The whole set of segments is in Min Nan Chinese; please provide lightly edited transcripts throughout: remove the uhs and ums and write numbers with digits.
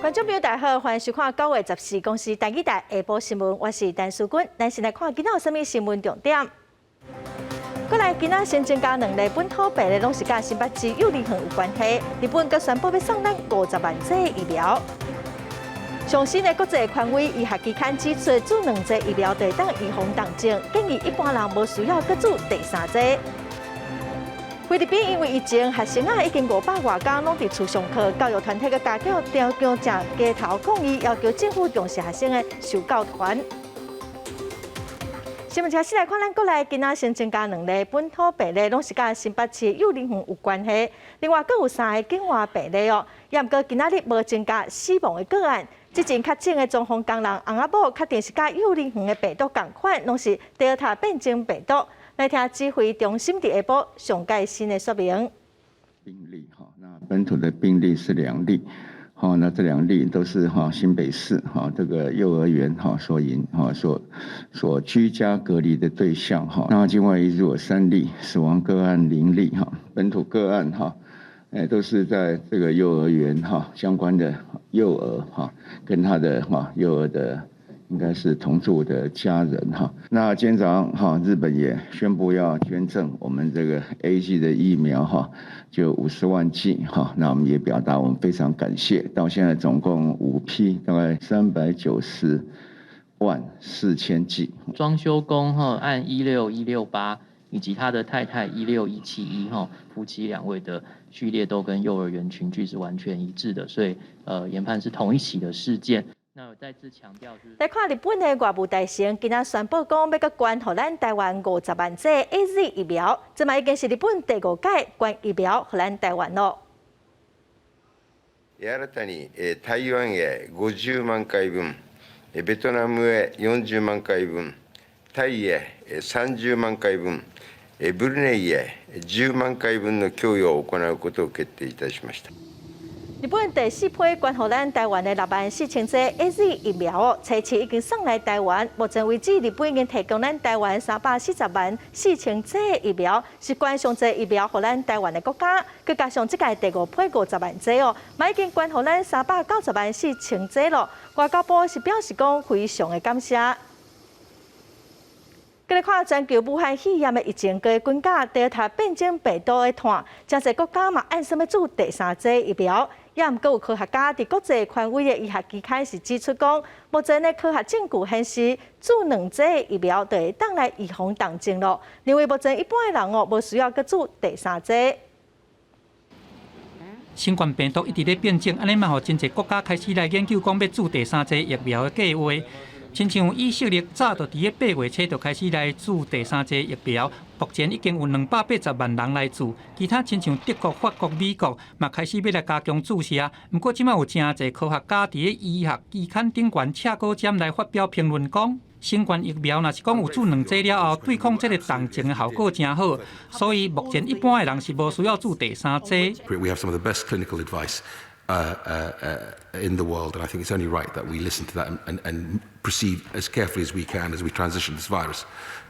觀眾朋友大家好，歡迎收看9月14公視台語台下晡新聞，我是陳淑君。咱先來看今仔有啥物新聞重點。過來今仔新增加兩例本土病例，攏是佮新北市幼兒園有關係。日本閣宣布欲送咱50萬劑疫苗。上新的國際權威醫學期刊指出，注兩劑疫苗就會當預防重症，建議一般人無需要閣注第三劑。菲律賓因為疫情，學生仔已經500外工攏佇厝上課，教育團體閣家長調強正街頭抗議，要求政府重視學生的受教權。新聞開始來看，咱國內今仔新增加兩例本土病例，攏是佮新北市幼兒園有關係。另外，閣有三个境外病例哦。也毋過今仔日無增加死亡的個案。之前確診的裝潢工人翁仔某確定是佮幼兒園的病毒仝款，攏是德爾塔變種病毒。來聽指揮中心佇下晡上蓋新的說明。病例哈，那本土的病例是兩例，好，那這兩例都是哈新北市哈這個幼兒園哈所引哈所居家隔離的對象哈。那境外移入有三例，死亡個案零例哈，本土個案哈，誒都是在這個幼兒園哈相關的幼兒哈跟他的哈幼兒的，應該是同住的家人哈。那今天早上哈，日本也宣布要捐贈我們這個 AZ 的疫苗哈，就50萬劑哈。那我們也表達我們非常感謝。到現在總共五批，大概390萬4千劑。裝修工哈，案16168以及他的太太16171哈，夫妻兩位的序列都跟幼兒園群聚是完全一致的，所以研判是同一起的事件。那我再次強調，就是來看日本的外務大臣今仔宣布講，欲閣捐予咱台灣50萬劑 AZ 疫苗，這嘛已經是日本第五擺捐疫苗予咱台灣囉。新たに台灣へ50萬回分、ベトナムへ40萬回分、タイへ30萬回分、ブルネイへ10萬回分の供与を行うことを決定いたしました。日本第四批捐予咱台灣的6萬4千劑 AZ 疫苗哦，初期已經送來台灣。目前為止，日本已經提供咱台灣340萬4千劑疫苗，是捐上濟疫苗予咱台灣的國家。閣加上這屆第五批50萬劑哦，嘛已經捐予咱390萬4千劑囉。外交部是表示講非常的感謝。閣來看全球武漢肺炎的疫情，閣滾加德爾塔變種病毒的湠，誠濟國家嘛按算欲注第三劑疫苗。也毋過有科學家佇國際權威的醫學期刊是指出講，目前的科學證據顯示，注兩劑疫苗就會當來預防重症囉。認為目前一般的人哦，無需要閣注第三劑。新冠病毒一直咧變種，按呢嘛予真濟國家開始來研究講欲注第三劑疫苗的計劃。親像以色列早就佇咧8月初就開始來注第三劑疫苗，目前已經有280萬人來注。其他親像德國、法國、美國嘛開始欲來加強注射。毋過這馬有誠濟科學家佇咧醫學期刊頂懸赤稿針來發表評論，講新冠疫苗若是講有注兩劑了後，對抗這個重症的效果誠好，所以目前一般的人是無需要注第三劑。 We have some of the best clinical advice in the world, and I think it's only right that we listen to that and proceed as carefully as we can as we transition this virus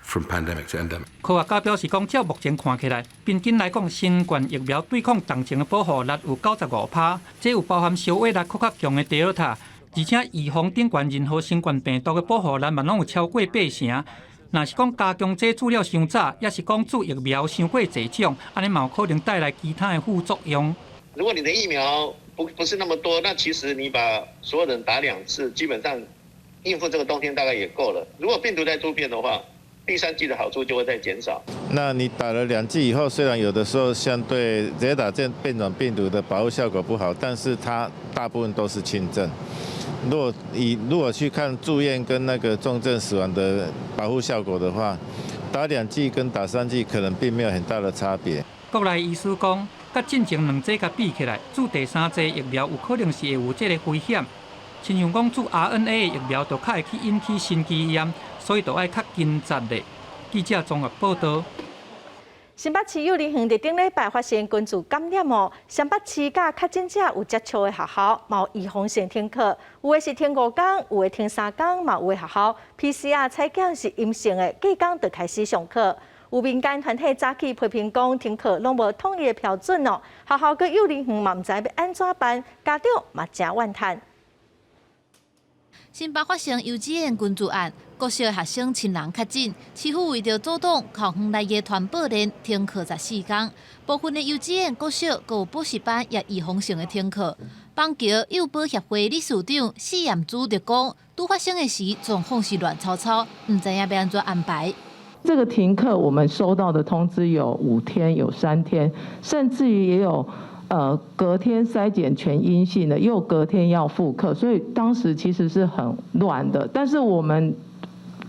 from pandemic to endemic. 科學家表示講，照目前看起來，平均來講，新冠疫苗對抗重症的保護率有95%，這有包含消化力閣較強的德爾塔，而且預防頂懸任何新冠病毒的保護率嘛攏有超過八成。若是講加強劑注了傷早，抑是講注疫苗傷過濟種，按呢嘛有可能帶來其他的副作用。如果你的疫苗不是那麼多，那其實你把所有人打兩次，基本上應付這個冬天大概也夠了。如果病毒在突變的話，第三劑的好處就會再減少。那你打了兩劑以後，雖然有的時候相對直接打這變種病毒的保護效果不好，但是它大部分都是輕症。如果去看住院跟那個重症死亡的保護效果的話，打兩劑跟打三劑可能並沒有很大的差別。國內醫師講，佮進前兩劑佮比起來，注第三劑疫苗有可能是會有這个危險。親像講注 RNA 的疫苗，就較會去引起心肌炎，所以就愛較謹慎咧。記者綜合報道。新北市幼兒園佇頂禮拜發生群聚感染哦，雙北市佮確診者有接觸的學校，嘛有預防性停課，有的是停5工，有的停3工，嘛有的學校 PCR 採檢是陰性的，隔工就開始上課。有民間團體早起批評講，停課攏無統一的標準哦，學校佮幼兒園嘛毋知欲按怎辦，家長嘛誠怨嘆。新北發生幼稚園群聚案，國小學生親人確診，市府為著阻擋校園內的傳播鏈，停課14工。部分的幼稚園、國小閣有補習班也預防性的停課。板橋幼保協會理事長施艷珠就講，拄發生的時狀況是亂糟糟，毋知影欲按怎安排。這個停課，我們收到的通知有5天，有3天，甚至於也有隔天篩檢全陰性的，又隔天要復課，所以當時其實是很亂的。但是我們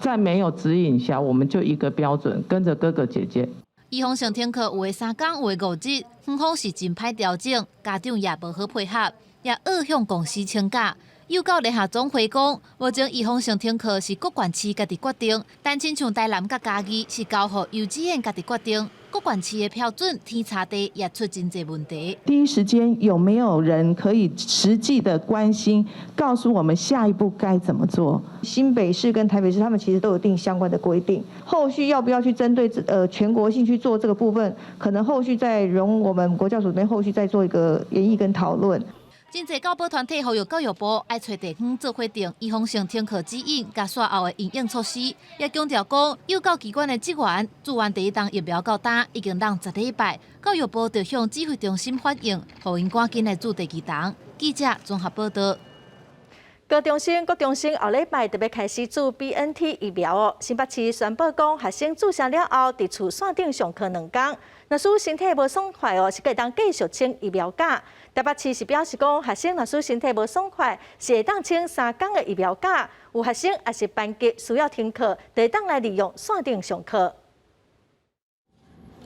在沒有指引下，我們就一個標準，跟着哥哥姐姐。預防性停課有的3工，有的5日，園方是真歹調整，家長也無好配合，也惡向公司請假。幼教聯合總會講，目前預防性停課是各縣市家己決定，但親像台南佮嘉義是交予幼稚園家己決定，各縣市的標準天差地也出真濟問題。第一時間有沒有人可以實際的關心，告訴我們下一步該怎麼做？新北市跟台北市，他們其實都有定相關的規定，後續要不要去針對全國性去做這個部分，可能後續再容我們國教署這邊後續再做一個研議跟討論。真濟教保團體呼籲教育部愛揣地方做伙定預防性停課指引，佮煞後的因應措施，也強調講幼教機關的職員注完第一針疫苗到今已經攏10禮拜，教育部就向指揮中心反映，予𪜶趕緊來注第二針。記者綜合報道。高中生、國中生後禮拜就欲開始注 BNT 疫苗哦。新北市宣布講，學生注射了後，佇厝線頂上課2工，若是身體無爽快哦，是會當繼續請疫苗假。台北市是表示講，學生若是身體無爽快，是會當請3工的疫苗假。有學生抑是班級需要停課，就會當來利用線頂上課。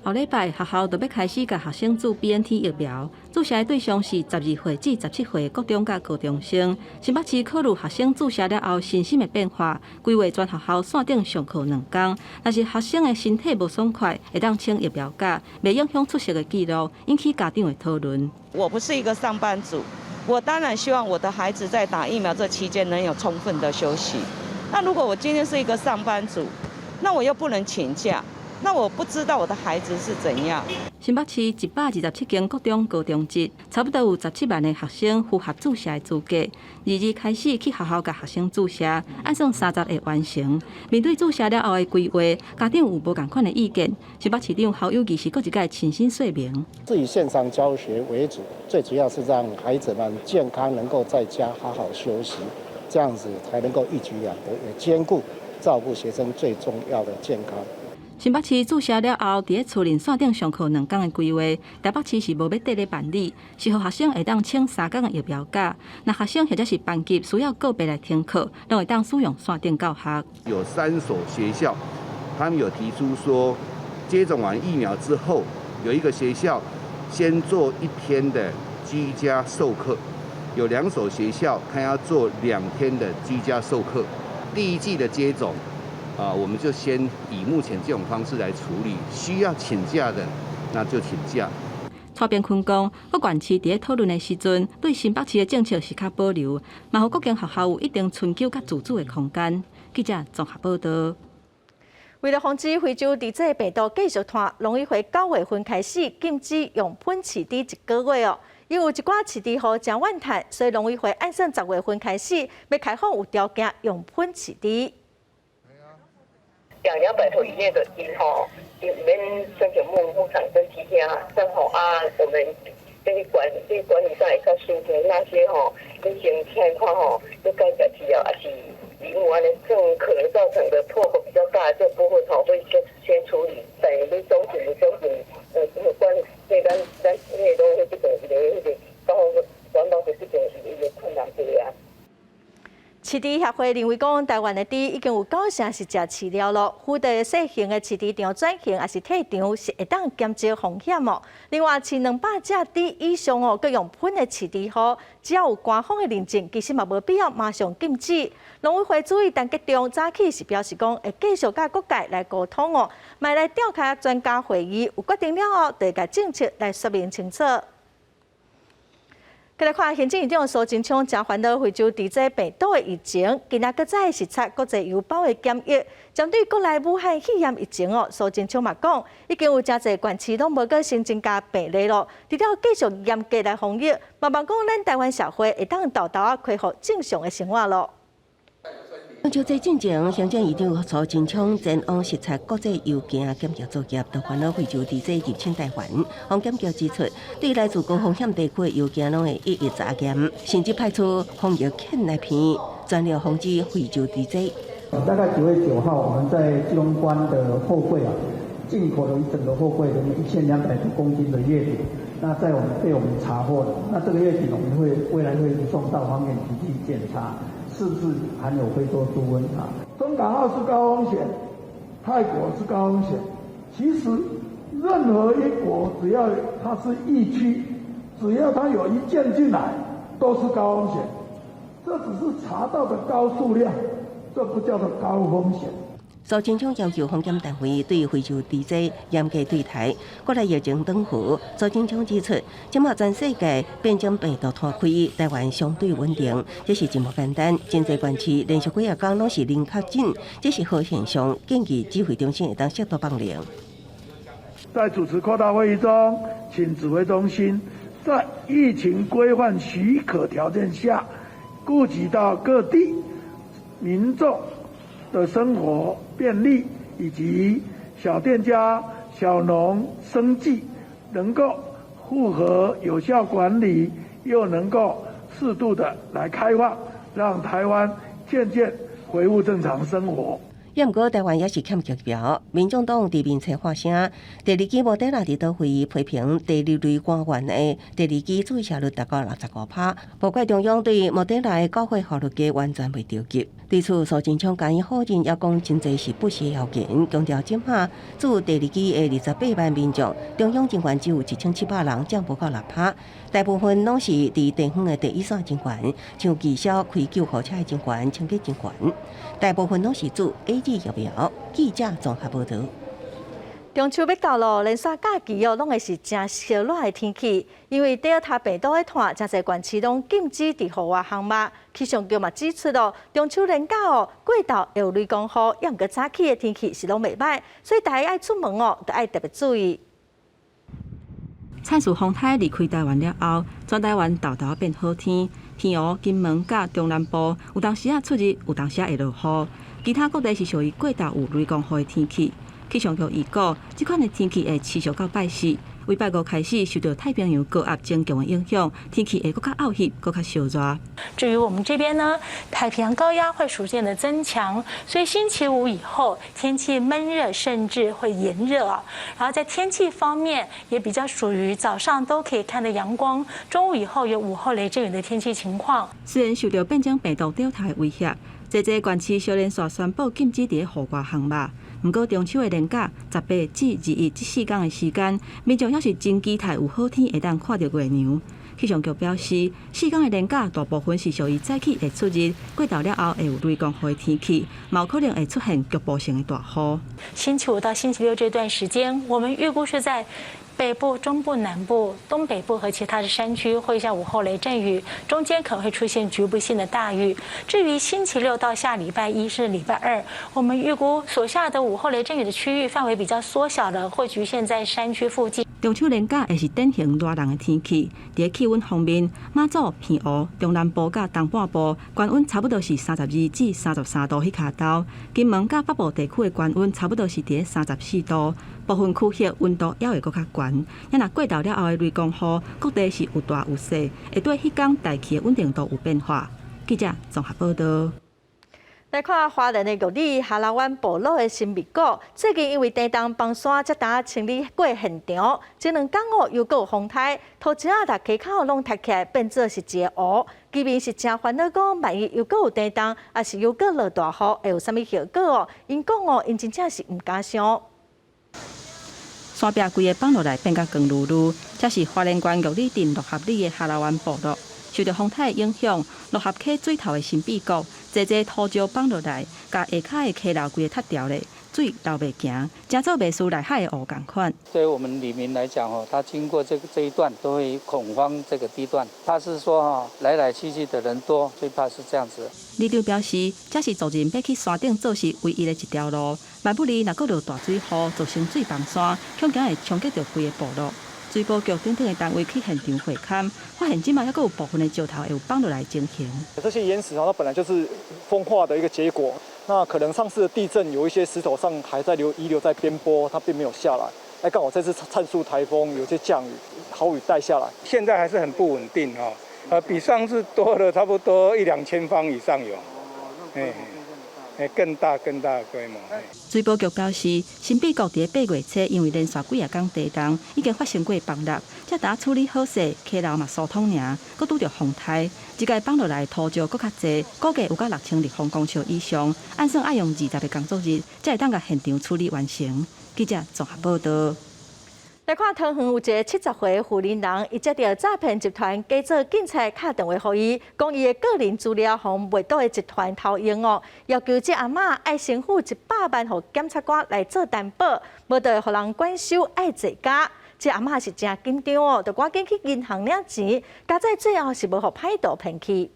後禮拜學校就欲開始共學生注 BNT 疫苗，注射的對象是12歲至17歲國中佮高中生。新北市考慮學生注射了後身心的變化，規劃全學校線頂上課2工。若是學生的身體無爽快，會當請疫苗假，袂影響出席的記錄，引起家長的討論。我不是一個上班族，我當然希望我的孩子在打疫苗這期間能有充分的休息。那如果我今天是一個上班族，那我又不能請假。那我不知道我的孩子是怎樣。新北市127間國中、高中職，差不多有17萬个學生符合注射的資格。22開始去學校共學生注射，按算30會完成。面對注射了後的規劃，家長有無仝款的意見。新北市長侯友宜是閣一擺親身說明。是以線上教學為主，最主要是讓孩子們健康，能夠在家好好休息，這樣子才能夠一舉兩得，也兼顧照顧學生最重要的健康。新北市注射了後，佇咧厝裡線頂上課2工的規劃，台北市是無欲綴咧辦理，是予學生會當請3工的疫苗假。若學生或者是班級需要個別來停課，攏會當使用線頂教學。有三所學校，他們有提出說，接種完疫苗之後，有一個學校先做一天的居家授課，有兩所學校他要做2天的居家授課。第一劑的接種。啊，我們就先以目前這種方式來處理，需要請假的，那就請假。蔡炳坤講，各縣市佇咧討論的時陣，對新北市的政策是較保留，嘛予各間學校有一定春秋佮自主的空間。記者綜合報道。為了防止非洲豬瘟病毒繼續傳，農委會9月份開始禁止用噴飼豬一個月哦。因為有一寡飼豬戶誠怨嘆，所以農委會按算10月份開始欲開放有條件用噴飼豬。養200頭以內的豬吼，毋免申請牧場跟雞廳，正好啊，我們這個管理上會較舒服。那些吼，你先聽看吼，你該食飼料抑是林木按呢，這種可能造成的破口比較大，這部分吼會先處理。等你總警，管這咱那個攏這邊一個那個，剛好環保局這邊是一個困難對啊。飼豬協會認為講，台灣的豬已經有九成是食飼料囉，負責細型的飼豬場轉型抑是退場，是會當減少風險哦。另外，飼200隻豬以上哦，閣用噴的飼豬戶，只要有官方的認證，其實嘛無必要馬上禁止。農委會主委陳吉仲早起是表示講，會繼續佮各界來溝通哦，嘛來召開專家會議，有決定了後，就會共政策來說明清楚。過來看行政院長蘇貞昌誠煩惱非洲豬瘟病毒的疫情，今仔閣再視察國際郵包的檢疫。針對國內武漢肺炎疫情哦，蘇貞昌嘛講，已經有誠濟縣市攏無閣新增加病例囉，除了繼續嚴格來防疫，嘛望講咱台灣社會會當沓沓仔恢復正常的生活囉。中秋節進前，行政院長蘇貞昌前往視察國際郵件檢疫作業，就煩惱非洲豬隻入侵台灣。防檢局指出，對來自高風險地區的郵件攏會一一查驗，甚至派出防疫犬來片，全力防止非洲豬隻。大概9月9號，我們在基隆關的貨櫃啊，進口了一整個貨櫃，的1200多公斤的月餅，那在我們被我們查獲的，那這個月餅我們會未來會送到防檢局去檢查，是不是含有非洲豬瘟啊？中港澳是高風險，泰國是高風險。其實任何一國只要它是疫區，只要它有一件進來，都是高風險。這只是查到的高數量。這不叫做高風險。蘇貞昌要求防檢單位對非洲豬隻嚴格對待。國內疫情轉好，蘇貞昌指出，這馬全世界變種病毒攤開，台灣相對穩定，這是真無簡單。真濟縣市連續幾仔工攏是零確診，這是好現象。建議指揮中心會當適度放寬。在主持擴大會議中，請指揮中心在疫情規範許可條件下，顧及到各地民眾的生活便利，以及小店家、小農生計，能夠符合有效管理，又能夠適度的來開放，讓台灣漸漸恢復正常生活。也毋過，台灣也是欠疫苗。民眾黨佇面冊發聲，第二劑莫德納佇黨會批評第二類官員的第二劑注射率達到65%，無怪中央對莫德納的繳費效率低完全袂著急。對此，蘇貞昌敢否認，也講真濟是不實謠言，強調這馬注第二劑的28萬民眾，中央人員只有1700人，佔無到6%，大部分攏是佇地方的第一線人員，像義消、開救護車的人員、清潔人員，大部分攏是注 AZ 疫苗。記者綜合報導。中秋欲到囉，連續假期哦，攏會是誠燒熱的天氣。因為德爾塔病毒的湠，誠濟縣市攏禁止佇戶外項目。氣象局嘛指出咯，中秋連假哦，過晝會有雷公雨，猶毋過早起的天氣是攏袂䆀，所以大家愛出門哦，著愛特別注意。燦視風颱離開台灣了後，全台灣沓沓變好天，澎湖、金門佮中南部有當時仔出日，有當時仔會落雨。其他各地是屬於過晝有雷公雨的天氣。氣象局預估，這款的天氣會持續到拜四。為拜五開始受到太平洋高壓增強的影響，天氣會閣較漚熱，閣較燒熱。至於我們這邊呢，太平洋高壓會逐漸的增強，所以星期五以後天氣悶熱，甚至會炎熱啊。然後在天氣方面也比較屬於早上都可以看到陽光，中午以後有午後雷陣雨的天氣情況。雖然受到變種病毒德爾塔的威脅，濟濟縣市小連續宣布禁止佇戶外項目。毋過中秋的連假18至21這4天的時間，民眾猶是真期待有好天會當看著月娘。氣象局表示，4天的連假大部分是屬於早起會出日，過晝了後會有雷公雨的天氣，嘛有可能會出現局部性的大雨。星期五到星期六這段時間，我們預估是在北部、中部、南部、東北部和其他的山區會下午後雷陣雨，中間可能會出現局部性的大雨。至於星期六到下禮拜一是禮拜二，我們預估所下的午後雷陣雨的區域範圍比較縮小了，會局限在山區附近。中秋連假會是典型熱人的天氣，佇氣溫方面，馬祖、澎湖、中南部佮東半部高溫差不多是32至33度彼跤頭，金門佮北部地區的高溫差不多是佇34度，部分區域溫度猶會閣較懸。若過晝了後的雷公雨，各地是有大有細，會對彼工大氣的穩定度有變化。記者綜合報導。來看花蓮的玉里哈拉灣部落的神秘谷，最近因為地動崩山，才拄清理過現場。這兩工哦，又閣有風颱，土石仔共溪口攏塌起來，變做是一個湖。居民是誠煩惱，講萬一又閣有地動，抑是又閣落大雨，會有啥物後果哦？𪜶講哦，𪜶真正是毋敢想。山壁規个崩落來，變甲光漉漉。這是花蓮縣玉里鎮六合里的哈拉灣部落，受著風颱的影響，六合溪水頭的神秘谷，濟濟土石崩落來，共下跤的溪流規个塌掉咧，水流袂行，誠做袂輸內海的湖仝款。對我們里民來講，哦，他經過這一段都會恐慌。這個地段，他是說，哈，來來去去的人多，最怕是這樣子。里長表示，這是族人欲去山頂做事唯一的一條路。萬不利若閣落大水雨，造成水崩山，恐驚會衝擊著規个部落。水保局等等的單位去現場會勘，發現這馬猶閣有部分的石頭會有放落來情形。這些岩石它本來就是風化的一個結果，那可能上次的地震有一些石頭上還在留遺留在邊坡，它並沒有下來。哎，剛好這次燦樹颱風有些降雨，豪雨帶下來，現在還是很不穩定哦，比上次多了差不多一兩千方以上有，哎，更大更大的規模。水保局表示，新北國佇8月初，因為連續幾仔工地動，已經發生過崩塌，這焦處理好勢，溪流嘛疏通爾，閣拄著風颱，這擺放落來土石閣較濟，估計有到6000立方公尺以上，按算愛用20個工作日，才會當共現場處理完成。記者綜合報道。來看桃園有一个70歲婦人人，伊接著詐騙集團假做警察敲電話予伊，講伊的個人資料予賣賭的集團偷用哦，要求這阿嬤愛先付100萬予檢察官來做擔保，無就會予人管收愛坐監。這阿嬤是誠緊張哦，就趕緊去銀行領錢，佳哉最後是無予歹徒騙去。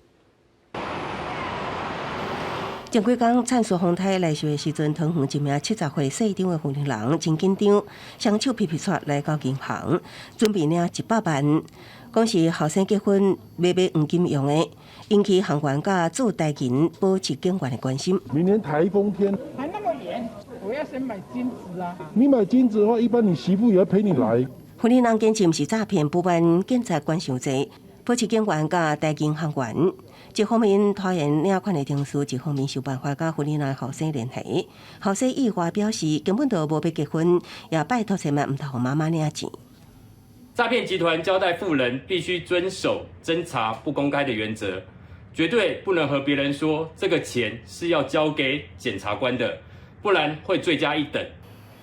前幾工燦樹風颱來襲的時陣，桃園一名70歲姓張的婦人真緊張，雙手皮皮掣來到銀行，準備領100萬，講是後生結婚欲買黃金用的，引起行員佮駐台銀保赤警員的關心。明年颱風天還那麼遠，我要先買金子啊！你買金子的話，一般你媳婦也要陪你來。婦人堅持毋是詐騙，不瞞警察管傷濟，保赤警員佮台銀行員。一方面拖延領款的程序，一方面想辦法佮婦人的後生聯繫。後生意外表示根本就無欲結婚，也拜託千萬毋通予媽媽領錢。詐騙集團交代婦人必須遵守偵查不公開的原則，絕對不能和別人說這個錢是要交給檢察官的，不然會罪加一等。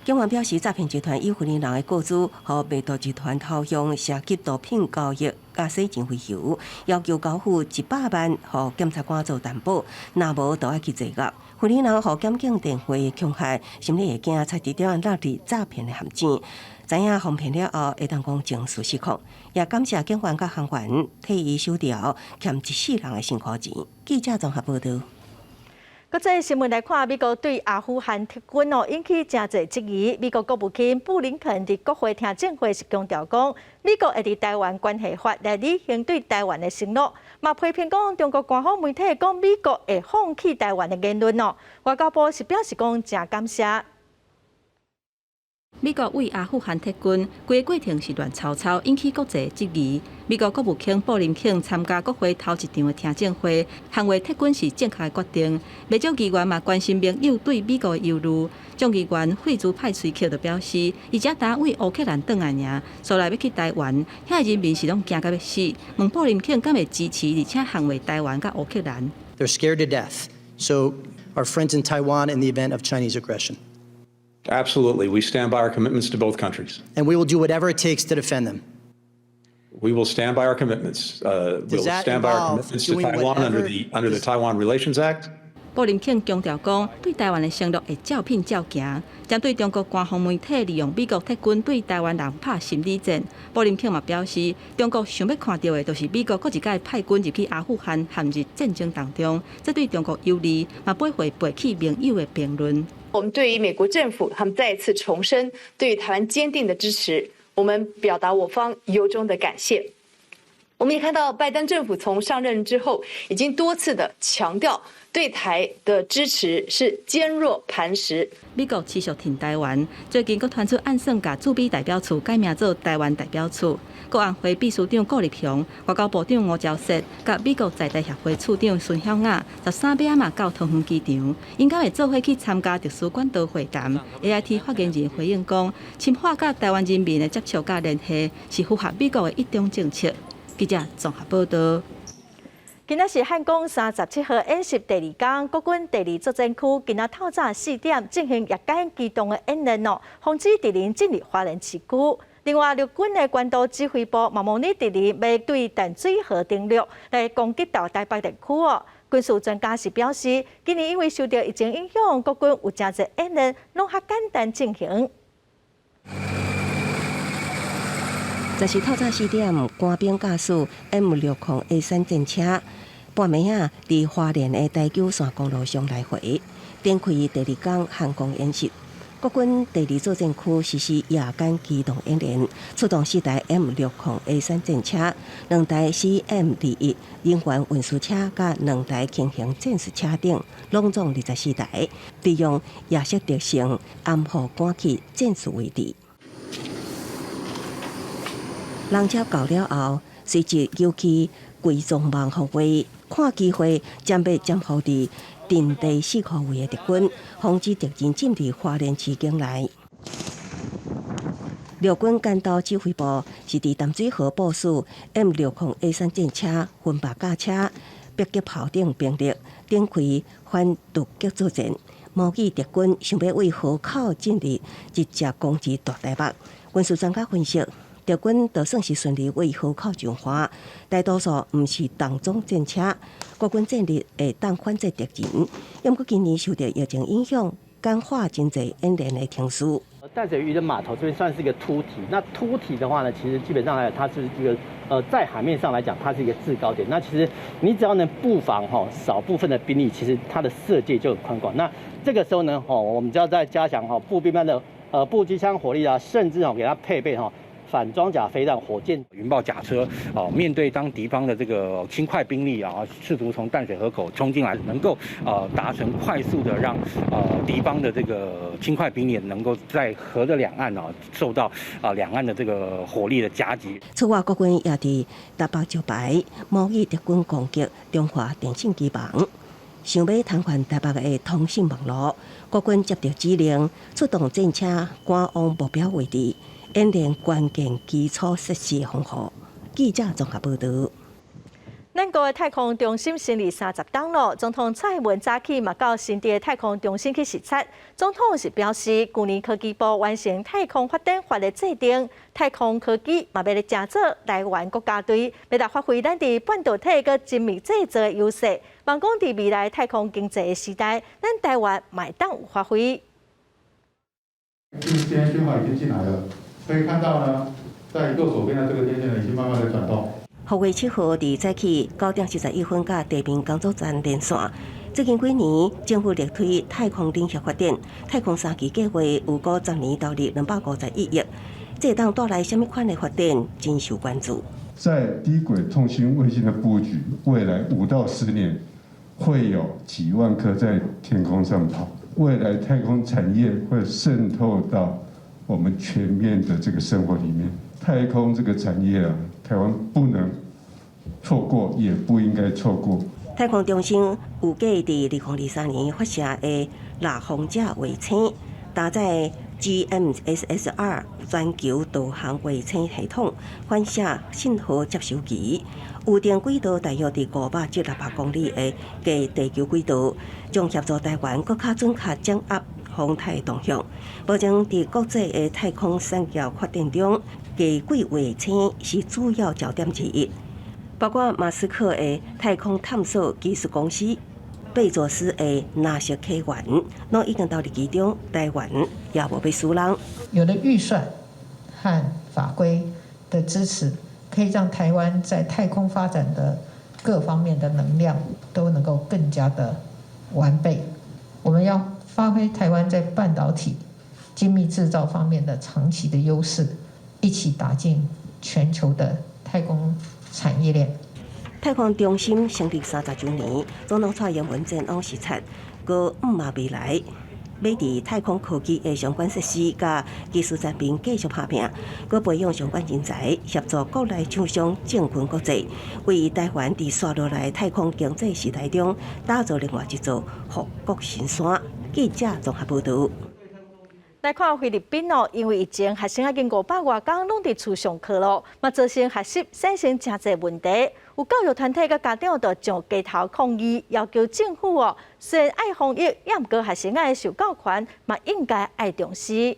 警方表示，詐騙集團以婦人的個資，予賣賭集團偷用涉及毒品交易、佮洗錢為由，要求交付100萬予檢察官做擔保，若無就愛去坐獄。婦人予檢警電話恐嚇，心裡會驚，差一點落佇詐騙的陷阱。知影予騙了後，會當講情緒失控，也感謝警員佮行員替伊收著欠一世人的辛苦錢。記者綜合報道。國際新聞來看，美國對阿富汗撤軍哦，引起誠濟質疑。美國國務卿布林肯佇國會聽證會時強調講，美國會佇台灣關係法來履行對台灣的承諾，嘛批評講中國官方媒體講美國會放棄台灣的言論哦。外交部是表示講誠感謝。美國對阿富汗撤軍，規个過程是亂糟糟，引起國際質疑。美國國務卿布林肯參加國會頭一場的聽證會，捍衛撤軍是正確的決定。袂少議員嘛關心盟友對美國的憂慮。眾議員惠茲派瑞克就表示，伊才焦對烏克蘭轉來爾，煞來欲去台灣，遐人民是攏驚甲欲死。問布林肯敢會支持，而且捍衛台灣佮烏克蘭？They're scared to death. So our friends in Taiwan in the event of Chinese aggression. Absolutely. We stand by our commitments to both countries. And we will do whatever it takes to defend them. We will stand by our commitments. We will stand by our commitments to Taiwan under the Taiwan Relations Act. 布林肯強調講，對台灣的承諾會照片照行。針對中國官方媒體利用美國撤軍對台灣人拍心理戰，布林肯嘛表示，中國想欲看著的，就是美國閣一擺派軍入去阿富汗，陷入戰爭當中，這對中國有利，嘛駁回背棄盟友的評論。我們對於美國政府，他們再次重申對台灣堅定的支持，我們表達我方由衷的感謝。我們也看到拜登政府從上任之後，已經多次的強調對台的支持是堅若磐石。美國持續挺台灣，最近閣傳出按算共駐美代表處改名做台灣代表處。國安會秘書長顧立雄、外交部長吳釗燮、佮美國在台協會處長孫曉雅，13尾仔嘛到桃園機場，𪜶敢會做伙去參加特殊管道會談。AIT 發言人回應講，深化佮台灣人民的接觸佮聯繫，是符合美國的一中政策。記者綜合報道。今仔是漢光37號演習第二工，國軍第二作戰區今仔透早4點進行夜間機動的演練哦，防止敵人進入花蓮市區。另外，陸軍的關島指揮部嘛模擬敵人欲對淡水河登陸來攻擊到台北地區哦。軍事專家是表示，今年因為受著疫情影響，國軍有誠濟演練攏較簡單進行。就是透早4點，官兵駕駛 M60A3戰車，半暝仔佇花蓮的台九線公路上來回，展開第二工漢光演習。國軍第二作戰區實施夜間機動演練，出動四台 M60A3戰車、兩台 CM-21人員運輸車、佮兩台輕型戰術車等，攏總24台，利用夜色特性掩護趕去戰術位置。人車到了後，隨即由去歸裝網防衛，看機會殲滅潛伏佇陣地四箍位的敵軍，防止敵人進入花蓮市境內。陸軍間島指揮部是佇淡水河部署 M60A3戰車、分白甲車、迫擊炮等兵力，展開反突擊作戰。模擬敵軍想欲對河口進入，直接攻擊大台北。軍事專家分析，敵軍就算是順利對河口上岸，大多數毋是重裝戰車，國軍戰力會當反制敵人。毋過今年受著疫情影響，簡化真濟演練的程序。淡水漁人碼頭這邊算是一個凸體，那凸體的話呢，其實基本上來講，它是一個在海面上來講，它是一個制高點。那其實你只要能布防哈少部分的兵力，其實它的射界就很寬廣。那這個時候呢，哦，我們就要再加強哈步兵班的步機槍火力啊，甚至哦給它配備哈反裝甲飛彈、火箭、雲豹甲車哦，面對當敵方的這個輕快兵力啊，試圖從淡水河口衝進來，能夠達成快速的讓敵方的這個輕快兵力能夠在河的兩岸啊受到啊兩岸的這個火力的夾擊。此外，國軍也佇台北石牌模擬敵軍攻擊中華電信機房，想欲癱瘓台北的通信網路，國軍接到指令，出動戰車趕往目標位置，演練關鍵基礎設施的防護。記者綜合報導。咱國的太空中心成立30冬咯，總統蔡英文早起嘛到新竹的太空中心去視察。總統是表示，舊年科技部完成太空發展法的制定，太空科技嘛欲來成做台灣國家隊，欲來發揮咱佇半導體佮精密製造的優勢。望講佇未來太空經濟的時代，咱台灣嘛會當有發揮。今天訊號已經進來了，可以看到呢，在右手邊的這個天線呢，已經慢慢的轉動。福衛七號佇早起9點41分佮地面工作站連線。最近幾年，政府力推太空產業發展，太空三期計劃預估10年投入251億，這會當帶來啥物款的發展，真受關注。在低軌通訊衛星的布局，未來5到10年會有幾萬顆在天空上跑。未來太空產業會滲透到我們全面的這個生活裡面。太空這個產業啊，台灣不能錯過，也不應該錯過。太空中心預計佇2023年發射的獵風者衛星，搭載 GMSS-2全球導航衛星系統，反射信號接收機，預定軌道大約佇500至600公里的低地球軌道，將協助台灣閣較準確掌握風態動向。目前佇國際的太空產業發展中，低軌衛星是主要焦點之一。包括馬斯克的太空探索技術公司、貝佐斯的納索開源，攏已經投入其中。台灣也無欲輸人。有了預算和法規的支持，可以讓台灣在太空發展的各方面的能量都能夠更加的完備。我們要發揮台灣在半導體、精密製造方面的長期的優勢，一起打進全球的太空產業鏈。太空中心成立30週年，總統蔡英文前往視察，閣向望未來，欲佇太空科技的相關設施佮技術層面繼續拍拚，閣培養相關人才，協助國內廠商進軍國際，為台灣佇紲落來太空經濟時代中打造另外一座護國神山。記者綜合報導。來看菲律賓哦，因為疫情，學生已經500外工攏佇厝上課咯，嘛造成學習產生誠濟問題。有教育團體佮家長就上街頭抗議，要求政府哦，雖然愛防疫，也毋過學生的受教權嘛應該愛重視。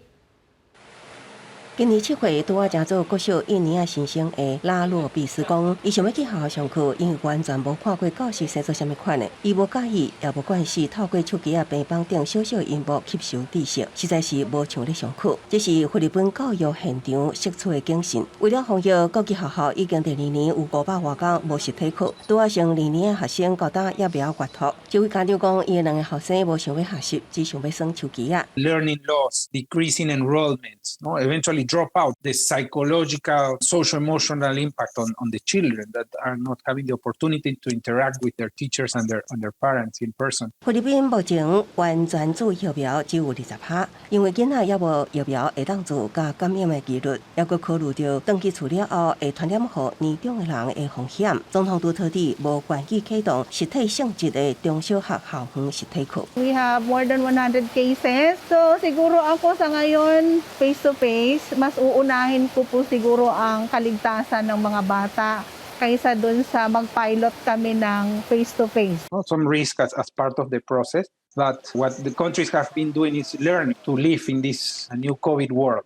今年7歲拄仔成做國小一年仔新生的拉洛比斯講，伊想欲去學校上課，因為完全無看過教室生做啥物款的，伊無佮意，也無慣勢透過手機仔平板頂小小螢幕吸收知識，實在是無像咧上課。這是菲律賓教育現場釋出的警訊。為了防疫，國際學校已經第二年有500外工無實體課，拄仔升二年的學生到今猶未曉閱讀。這位家長講，伊的兩個後生無想欲學習，只想欲耍手機仔。 Learning loss, decreasing enrollment, no, eventually drop out, the psychological, social, emotional impact on the children that are not having the opportunity to interact with their teachers and their parents in person. 菲律賓目前完全注疫苗只有20%，因為囡仔猶無疫苗會當做佮感染的幾率，猶閣考慮著轉去厝了後會傳染予年長的人的風險。總統杜特蒂無願意啟動實體性質的中小學校園實體課。 We have more than 100 cases. So siguro ako sa ngayon, face to face, mas uunahin ko po siguro ang kaligtasan ng mga bata kaysa dun sa mag-pilot kami ng face to face. Some risk as part of the process, but what the countries have been doing is learn to live in this new COVID world.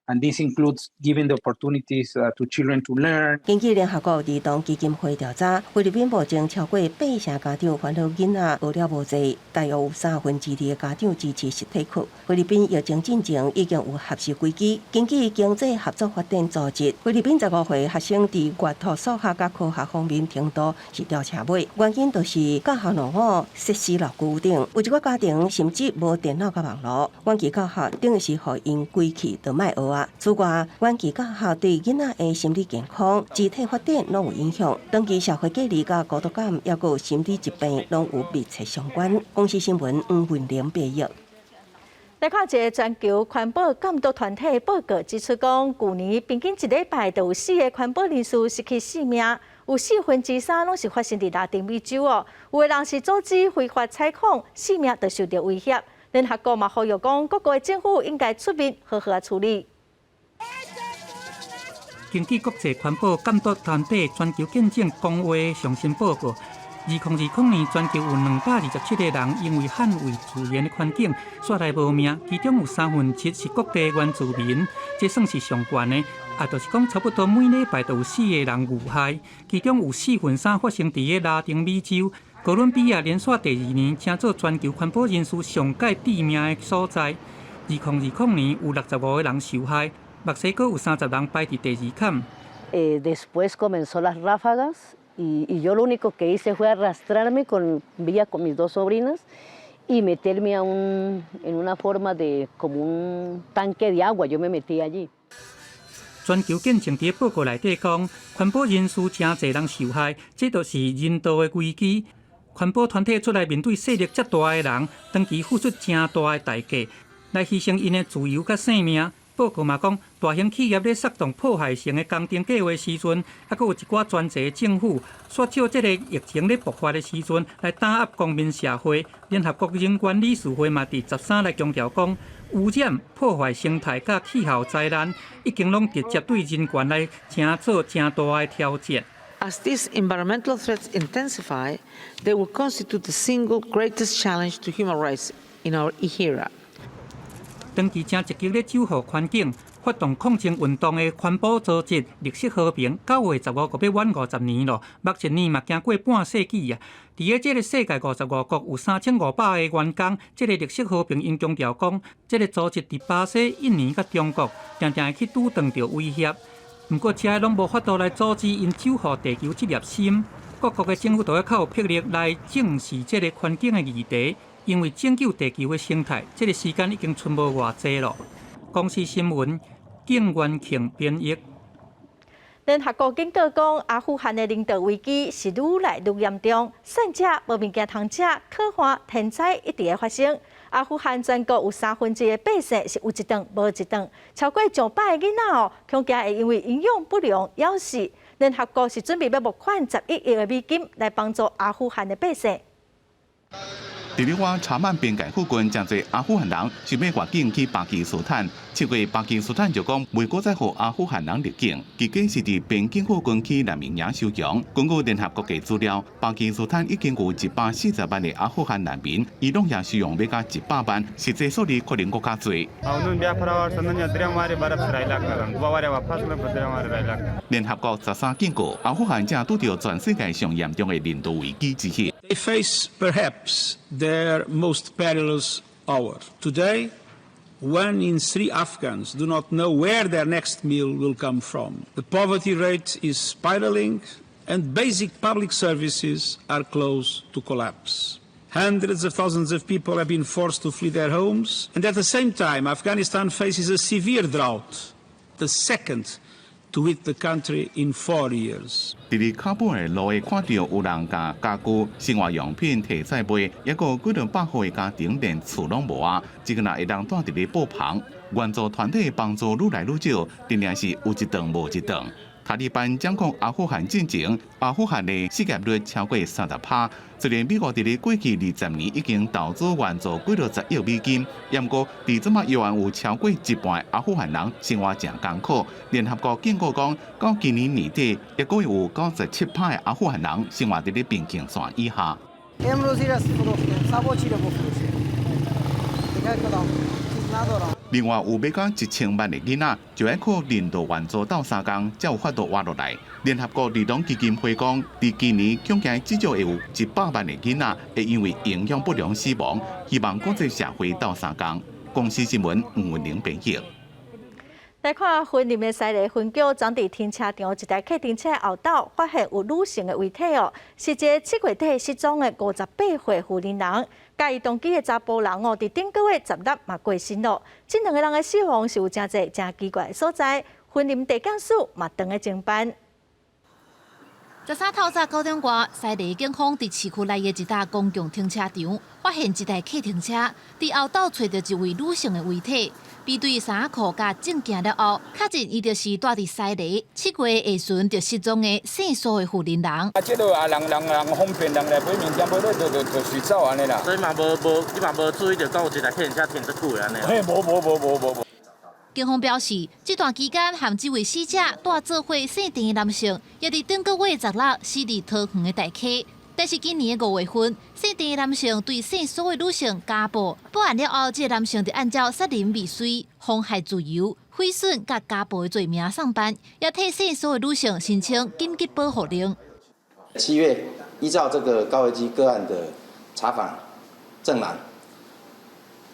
And this includes giving the opportunities to children to learn. 根據聯合國兒童基金會調查，菲律賓目前超過8成家長煩惱囡仔學了無濟，大約有2/3的家長支持實體課。菲律賓疫情進前已經有學習危機。根據經濟合作發展組織，菲律賓15歲學生佇閱讀、數學佮科學方面程度是吊車尾，原因就是教學落伍、設施老舊等。有一寡家庭甚至無電腦佮網路，遠距教學等於是予𪜶規氣就莫學啊。此外，遠距教學對囡仔的心理健康、肢體發展攏有影響，長期社會隔離佮孤獨感，猶閣有心理疾病攏有密切相關。公視新聞黃文玲編譯。來看一个全球環保監督團體報告指出，講舊年平均一禮拜就有四个環保人士失去性命，有3/4攏是發生佇拉丁美洲哦。有的人是阻止非法採礦，性命就受著威脅。聯合國嘛呼籲講，各國的政府應該出面好好處理。根據國際環保監督團體全球見證公衛上新報告，2020年全球有227個人因為捍衛自然的環境，煞來無命，其中有7/3是各地原住民，這算是上懸的。也就是講，差不多每禮拜都有四個人遇害，其中有3/4發生佇咧拉丁美洲。哥倫比亞連續第二年成做全球環保人士上蓋致命的所在。2020年有65個人受害。墨西哥有30人排佇第二坎。 Después comenzó las ráfagas y yo lo único que hice fue arrastrarme con mis dos sobrinas y meterme en una forma de como un tanque de agua, yo me metí allí. 全球見證佇報告內底講，環保人士誠濟人受害，這就是人道的危機。環保團體出來面對勢力遮大的人，長期付出誠大的代價，來犧牲𪜶的自由佮性命。報告嘛講，大型企業咧策動破壞性的工程計劃時陣，猶閣有一寡專制政府，煞借這个疫情咧爆發的時陣來打壓公民社會。聯合國人權理事會嘛佇13來強調講，污染、破壞生態佮氣候災難，已經攏直接對人權來成做誠大的挑戰。 As these environmental threats intensify, they will constitute the single greatest challenge to human rights in our era. 長期誠積極咧守護環境、發動抗爭運動的環保組織綠色和平，9月15閣欲滿50年咯，目一年嘛行過半世紀啊！佇咧這个世界55國有3500個員工，這个綠色和平𪜶強調講，這个組織佇巴西、印尼佮中國，定定會去拄著著威脅。毋過，這攏無法度來阻止𪜶守護地球這粒心。各國的政府都愛較有魄力來正視這个環境的議題。因為拯救地球的生態，這个時間已經賰無偌濟咯。公視新聞，景元慶編譯。聯合國警告講，阿富汗的人道危機是愈來愈嚴重，散食無物件通食，渴旱天災一直會發生。阿富汗全國有1/3的百姓是有一頓無一頓，超過上百個囡仔哦，恐驚會因為營養不良枵死。聯合國是準備欲募款11億的美金來幫助阿富汗的百姓。佇咧瓦查曼邊界附近，誠濟阿富汗人想欲越境去巴基斯坦。7月，巴基斯坦就講袂閣再予阿富汗人入境，結果是佇邊境附近起難民營收容。根據聯合國的資料，巴基斯坦已經有140萬的阿富汗難民，伊朗也收容欲到100萬，實際數字可能閣較濟。聯合國13警告，阿富汗正拄著全世界上嚴重的人道危機之一。 They face perhaps their most perilous hour. Today, one in three Afghans do not know where their next meal will come from. The poverty rate is spiraling and basic public services are close to collapse. Hundreds of thousands of people have been forced to flee their homes, and at the same time, Afghanistan faces a severe drought, the second to hit the country in 4 years. 佇咧喀布爾路會看著有人共家具、生活用品提出賣，抑閣幾兩百戶的家庭連厝攏無啊！這个若會當蹛佇咧布棚，援助團體幫助愈來愈少，定定是有一頓無一頓。塔利班掌控阿富汗進前，阿富汗的失業率超過30%。雖然美國佇咧過去20年已經投資援助幾落十億美金，毋過佇這馬猶原有超過一半阿富汗人生活誠艱苦。聯合國警告講，到今年年底，抑閣有97%的阿富汗人生活佇咧貧窮線以下。另外有欲到1000萬的囡仔，就愛靠人道援助鬥相共，才有法度活落來。聯合國兒童基金會講，佇今年恐驚至少會有100萬的囡仔會因為營養不良死亡。希望國際社會鬥相共。公視新聞吳文玲編譯。來看雲林的西麗分局，昨佇停車場一台客停車後斗發現有女性的遺體哦，是一个7月底失蹤的58歲婦人人，佮伊同居的查埔人哦，佇頂個月16嘛過身咯。這兩个人的死亡是有誠濟誠奇怪的所在，雲林地檢署嘛當咧偵辦。13透早9點外，西麗警方佇市區內的一搭公共停車場，發現一台客停車佇後斗揣著一位女性的遺體。比對衫仔褲佮證件了後，確認伊就是蹛佇西麗7月下旬就失蹤的姓蘇的婦人人。啊，這个啊，人人人方便，人來買物件，買了就隨走按呢啦。所以嘛無無，你嘛無注意著講有一台客停車停遮久的按呢。嘿，無無無無無無。警方表示，這段期間和這位死者蹛做伙姓鄭的男性，也佇頂個月16死佇桃園的大溪。但是今年的5月份，姓鄭的男性對姓蘇的女性家暴，報案了後，這个男性就按照殺人未遂、妨害自由、毀損佮家暴的罪名送辦，也替姓蘇的女性申請緊急保護令。7月依照這個高危機個案的查訪鄭男，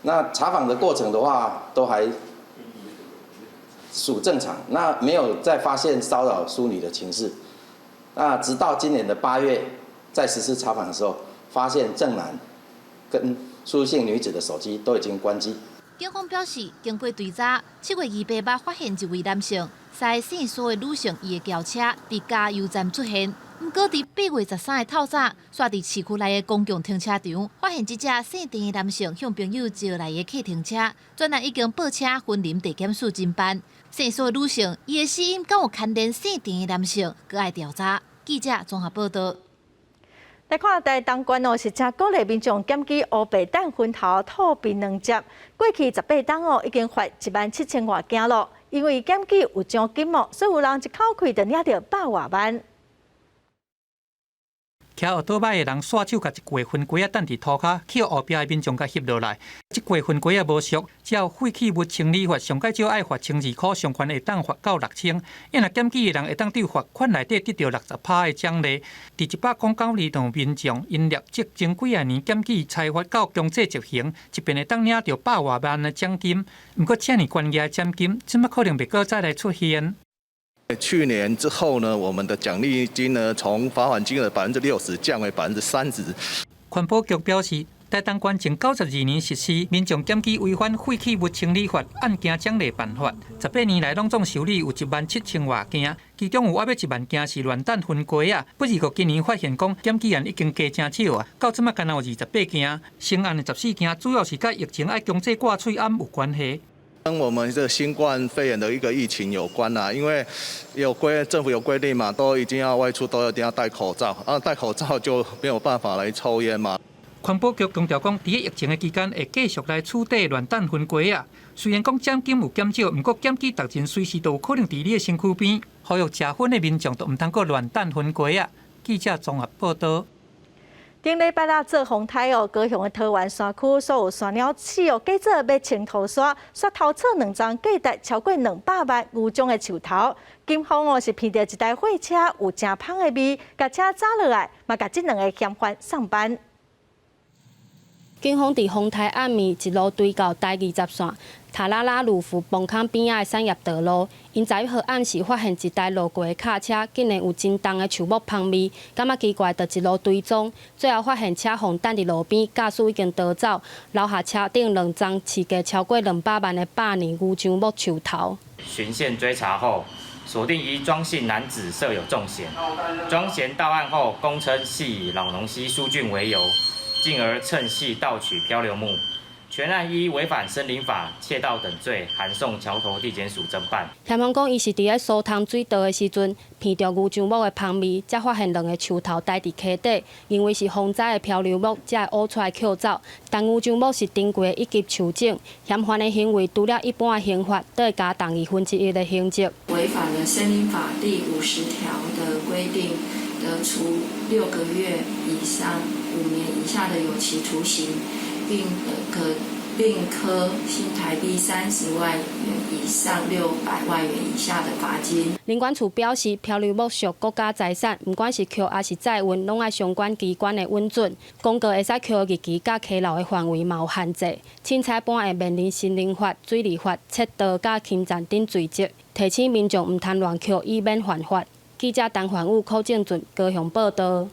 那查訪的過程的話，都還屬正常，那沒有再發現騷擾淑女的情事。那直到今年的8月，在實施查訪的時候，發現鄭男跟蘇姓女子的手機都已經關機。警方表示，經過追查，7月28日發現一位男性，駛姓蘇的女性伊的轎車佇加油站出現。毋過佇8月13的透早，煞佇市區內的公共停車場，發現這隻姓鄭的男性向朋友招來的客停車，專案已經報請雲林地檢署偵辦。姓蘇的女性，伊的死因敢有牽連姓鄭的男性，閣愛調查。記者綜合報道。來看台東縣哦，是誠鼓勵民眾檢舉烏白蛋昏頭吐檳榔汁。過去18冬哦，已經罰1萬7千外件咯。因為檢舉有獎金哦，所以有人一口氣就領著百外萬。騎奧多擺的人紲手共一櫃番雞仔擲佇塗跤，去予後壁的民眾共翕落來。這櫃番雞仔無俗，照廢棄物清理法，上蓋少愛罰1200塊，上懸會當罰到6000。啊若檢舉的人會當佇罰款內底得著60%的獎勵。佇192度民眾𪜶立即前幾仔年檢舉裁罰到強制執行，一遍會當領著百外萬的獎金。毋過遮爾懸額的獎金，這馬可能袂閣再來出現。去年之後呢，我們的獎勵金呢，從罰款金額60%降為30%。環保局表示，台東縣從92年實施民眾檢舉違反廢棄物清理法案件獎勵辦法，18年來攏總受理有1萬7千外件，其中有約1萬件是亂擲番雞仔。不過今年發現講檢舉案已經加誠少啊，到這馬干焦有28件，成案的14件主要是佮疫情愛強制掛喙罨有關係。跟我們這新冠肺炎的一個疫情有關啦，因為有規政府有規定嘛，都一定要外出都一定要戴口罩，啊戴口罩就沒有辦法來抽菸嘛。環保局強調講，佇疫情的期間會繼續來取締亂擲薰雞仔。雖然講獎金有減少，毋過檢舉達人隨時都有可能佇你的身軀邊。呼籲食薰的民眾都毋通閣亂擲薰雞仔。記者綜合報道。頂禮拜六做風颱哦，高雄的桃園山區所有山鳥鼠哦，計做欲清塗沙，煞偷取兩欉價值超過200萬牛樟的樹頭。警方哦是聞著一台貨車有誠芳的味，共車紮落來，嘛共這兩个嫌犯送辦。警方佇風颱暗暝一路追到台20線塔拉拉魯夫崩坑邊仔的產業道路，𪜶11號暗時發現一台路過的卡車，竟然有真重的樹木芳味，感覺奇怪，就一路追蹤，最後發現車予擲佇路邊，駕駛已經逃走，留下車頂兩欉市價超過200萬的百年牛樟木樹頭。循線追查後，鎖定一莊姓男子設有重嫌，莊嫌到案後，供稱係以老農溪疏浚為由，進而趁隙盜取漂流木，全案依違反森林法、竊盜等罪，函送橋頭地檢署偵辦。嫌犯講，伊是佇咧疏通水道的時陣，聞著牛樟木的芳味，才發現兩个樹頭待佇溪底，認為是風災的漂流木，才會挖出來抾走。但牛樟木是珍貴的一級樹種，嫌犯的行為除了一般的刑罰，都會加重1/2的刑責。違反了森林法第50條的規定，得處6個月以上5年以下的有期徒刑，並可並科新台幣30萬元以上600萬元以下的罰金。林管處表示，漂流木屬國家財產，毋管是抾抑是載運，攏愛相關機關的允准。公告會使抾日期佮溪流的範圍嘛有限制。凊彩般會面臨森林法、水利法、竊盜佮侵佔等罪責。提醒民眾毋通亂抾，以免犯法。記者陳焕武、柯正俊高雄報道。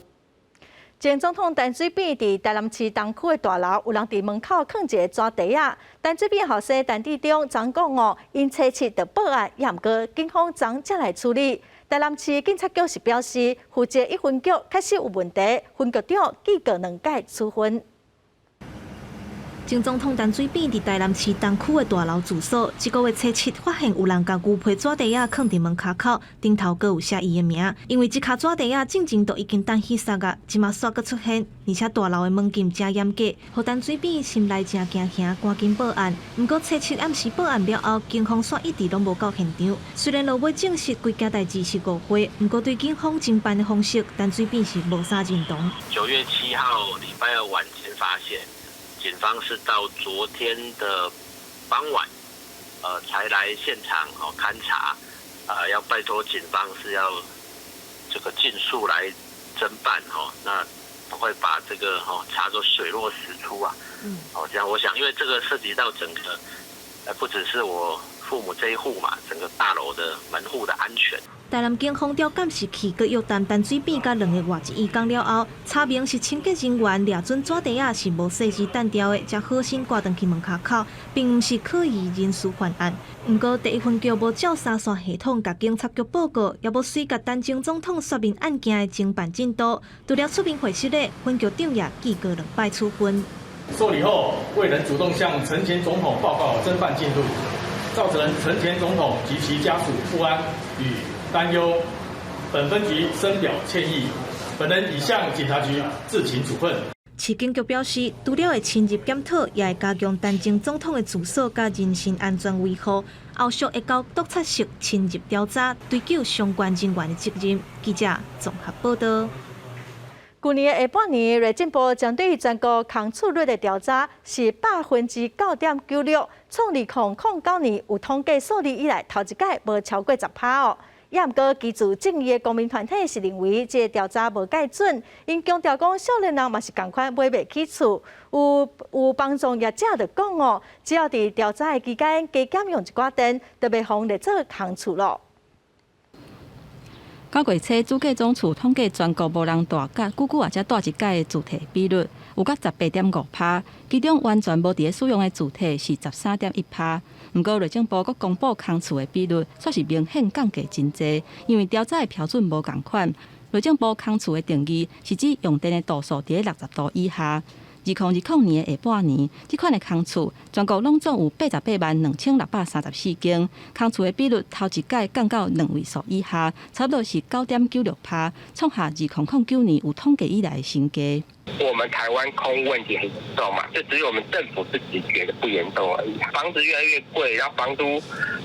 前總統陳水扁佇台南市東區的大樓，有人佇門口囥一个紙袋仔。陳水扁後生陳致中昨講哦，𪜶初七就報案，也毋過警方昨才來處理。台南市警察局是表示，負責一分局確實有問題，分局長記過兩改處分。前總統陳水扁佇台南市東區的大樓住所，這个月初七發現有人共牛皮紙袋仔囥佇門跤口，頂頭閣有寫伊的名。因為這跤紙袋仔進前都已經擲彼煞矣，這馬煞閣出現，而且大樓的門禁誠嚴格，予陳水扁心內誠驚嚇，趕緊報案。毋過初七暗時報案了後，警方煞一直攏無到現場。雖然落尾證實規件代誌是誤會，毋過對警方偵辦的方式，陳水扁是無啥認同。9月7號禮拜二晚間發現。警方是到昨天的傍晚，才來現場哦勘查，要拜託警方是要這個盡速來偵辦哦，那會把這個哦查個水落石出啊。哦，這樣我想，因為這個涉及到整個，不只是我父母這一戶嘛，整個大樓的門戶的安全。台南警方調監視器，閣約談陳水扁佮兩个外籍移工了後，查明是清潔人員掠準紙袋仔是無細緻擲掉的，才好心掛轉去門跤口，並毋是可疑人士犯案。毋過第一分局無照三線系統共警察局報告，也無隨共陳前總統說明案件的偵辦進度。除了出面回釋的分局長也記過兩擺處分。受理後未能主動向陳前總統報告偵辦進度，造成陳前總統及其家屬不安與擔憂，本分局深表歉意。本人已向警察局自請處分。市警局表示，除了會深入檢討，也會加強陳前總統的住所佮人身安全維護，後續會交督察室深入調查，追究相關人員的責任。記者綜合報道。舊年的下半年，內政部針對全國空厝率的調查是9.96%，創2009年有統計數字以來頭一擺無超過10%哦。也毋過，基礎正義的公民團體是認為這个調查無蓋準，𪜶強調講少年人嘛是仝款買袂起厝。有房仲業者就講哦，只要佇調查的期間加減用一寡電，就袂予列做空厝囉。9月初，主計總處統計全國無人蹛佮久久也才蹛一擺的住宅比率有到18.5%，其中完全無佇咧使用的住宅是13.1%。毋過內政部閣公布空厝的比率，煞是明顯降低真濟，因為調查的標準無仝款。內政部空厝的定義是指用電的度數佇咧60度以下。2020年的下半年，這款的空厝全國攏總有88萬2634間，空厝的比率頭一擺降到兩位數以下，差不多是9.96%，創下2009年有統計以來的新低。我們台灣空屋問題很嚴重嘛，就只有我們政府自己覺得不嚴重而已。房子越來越貴，然後房租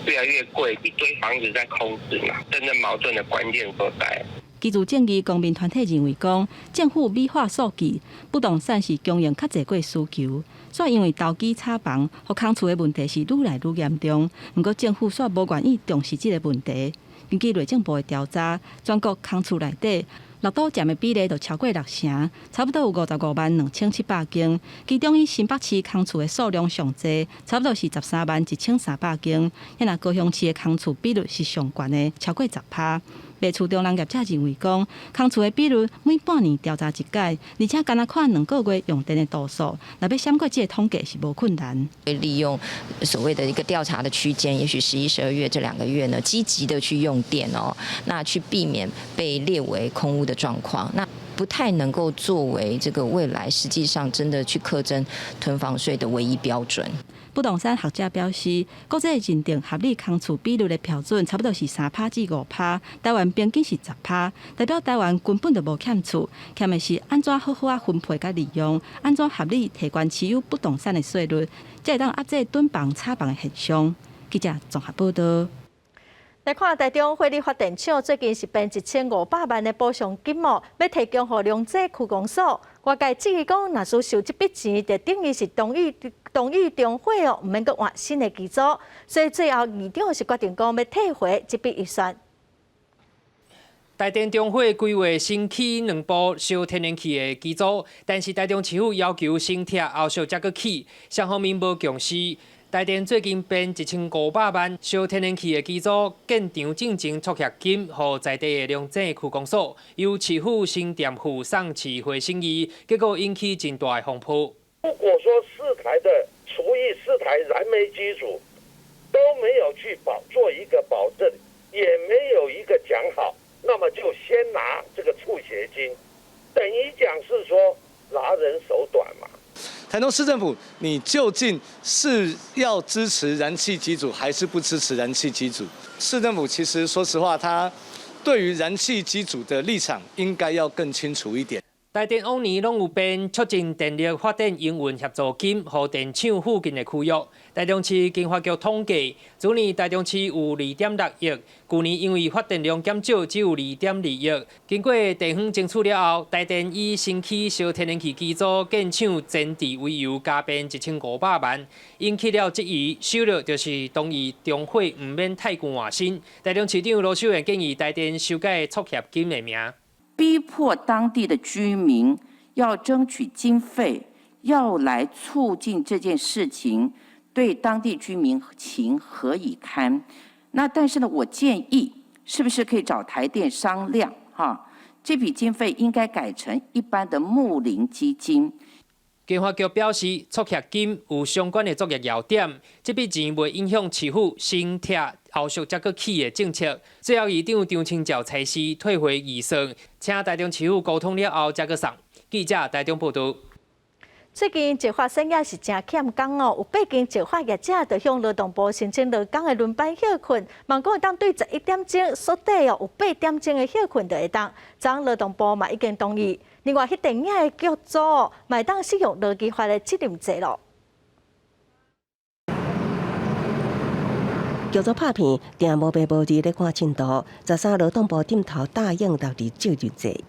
越來越貴，一堆房子在空置嘛，真正矛盾的關鍵所在。居住正義公民團體認為講，政府美化數據，不動產是供應較濟過需求，煞因為投機炒房，予空厝的問題是愈來愈嚴重。毋過政府煞無願意重視這个問題。根據內政部的調查，全國空厝內底六都佔的比例就超過六成，差不多有55萬2700間。其中以新北市空厝的數量上濟，差不多是13萬1300間。啊若高雄市的空厝比率是上懸的，超過10%。賣厝中人業者認為講，空厝的比率每半年調查一擺，而且干焦看兩個月用電的度數，若欲閃過這个統計是無困難。利用所謂的一個調查的區間，也許11、12月這2個月呢，積極的去用電哦，那去避免被列為空屋的狀況，那不太能夠作為這個未來實際上真的去課徵囤房稅的唯一標準。不動產學者表示，國際認定合理空厝比率的標準，差不多是3%至5%，台灣平均是10%，代表台灣根本就無欠厝，欠的是按怎好好仔分配佮利用，按怎合理提懸持有不動產的稅率，才會當遏制囤房炒房的現象。記者綜合報道。來看台中火力發電廠最近是編1500萬的補償金哦，欲提供予龍井區公所。外界質疑講，若是收這筆錢，就等於是同意中火哦，毋免閣換新的機組。所以最後議長是決定講欲退回這筆預算。台電中火規劃新起兩部燒天然氣的機組，但是台中市府要求先拆後續才閣起，雙方面無共識。台電最近編1500萬燒天然氣的機組建場進前促協金，予在地的龍井區公所，由市府先墊付送市會審議，結果引起真大的風波。如果說四台的除以四台燃煤機組都沒有去保做一個保證，也沒有一個講好，那麼就先拿這個促協金，等於講是說拿人手短嘛。台中市政府，你究竟是要支持燃氣機組，還是不支持燃氣機組？市政府其實說實話，他對於燃氣機組的立場應該要更清楚一點。台電往年攏有編促進電力發展營運協助金，予電廠附近的區域。台中市經發局統計，去年台中市有2.6億，舊年因為發電量減少，只有2.2億。經過地方爭取了後，台電以新起燒天然氣機組建廠前置為由，加編1500萬，引起了質疑。首略就是同意中火毋免太舊換新。台中市長盧秀燕建議台電修改促協金的名。逼迫當地的居民要爭取經費，要來促進這件事情，對當地居民情何以堪？那但是呢，我建議是不是可以找台電商量？哈，這筆經費應該改成一般的睦鄰基金。經發局表示，促協金有相關的作業要點，這筆錢袂影響市府先拆後續才閣起的政策。最後，議長張清照裁示退回預算，請台中市府溝通了後才閣送。記者台中報道。最近石化產業是誠欠工哦，有八間石化業者就向勞動部申請勞工的輪班歇睏，望講會當對11點鐘縮短哦，有8點鐘的歇睏就會當。昨勞動部嘛已經同意。另外，翕電影的劇組嘛會當使用勞基法的責任制咯。劇組拍片，定無白無字咧趕進度。13勞動部點頭答應納入責任制。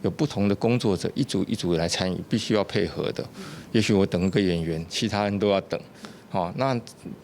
有不同的工作者一組一組來參與，必須要配合的。也許我等一個演員，其他人都要等。好，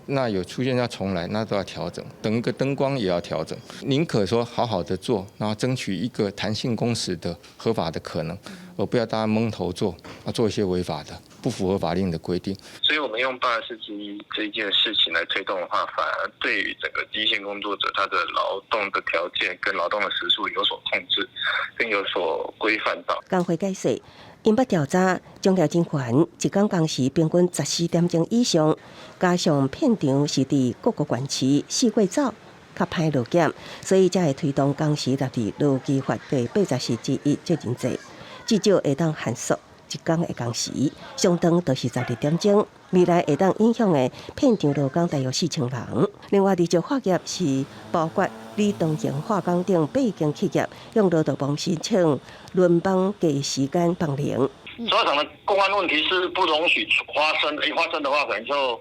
那有出現要重來，那都要調整。等一個燈光也要調整。寧可說好好的做，然後爭取一個彈性工時的合法的可能，而不要大家蒙頭做，啊，做一些違法的、不符合法令的規定。所以我們用84之1這一件事情來推動的話，反而對於整個第一線工作者他的勞動的條件跟勞動的時數有所控制，更有所規範到。工會解釋，𪜶捌調查，從業人員一工工時平均14點鐘以上，加上片場是佇各個縣市四過走，較歹落減，所以才會推動工時納入勞基法第84之1責任制，至少會當限縮。一工的工時，相當就是12點鐘。未來會當影響的片場勞工大約4000人。另外，佇石化業是包括李東營化工等八間企業，向勞動部申請輪班加時間放靈。石化廠的工安問題是不容許發生，一發生的話，可能就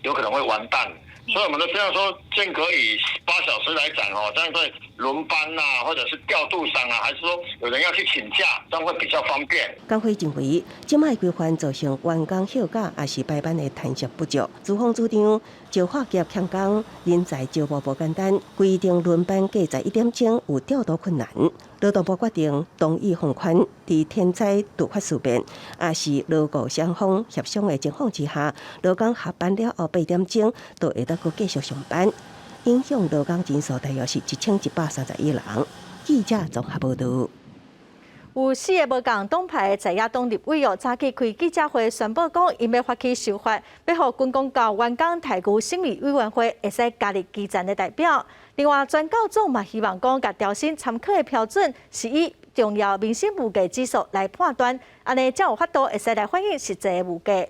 有可能會完蛋。所以我們都這樣說，間隔以8小時來講哦，這樣對輪班啊，或者是調度上啊，還是說有人要去請假，這樣會比較方便。工會認為，這擺規範造成員工休假抑是排班的彈性不足。資方主張石化業欠工，人才招募無簡單，規定輪班加11點鐘有調度困難。勞動部決定同意放寬，佇天災突發事變，抑是勞雇雙方協商的情況之下，勞工下班了後8點鐘就會當閣繼續上班。影響勞工人數大約是1131人。記者綜合報導。有四个無仝黨派的在野黨立委哦，早起開記者會宣布講，𪜶欲發起修法，欲予軍公教員工待遇審議委員會會使加入基層的代表。另外，全教總嘛希望講，共調薪參考的標準是以重要民生物價指數來判斷，按呢才有法度會使來反映實際的物價。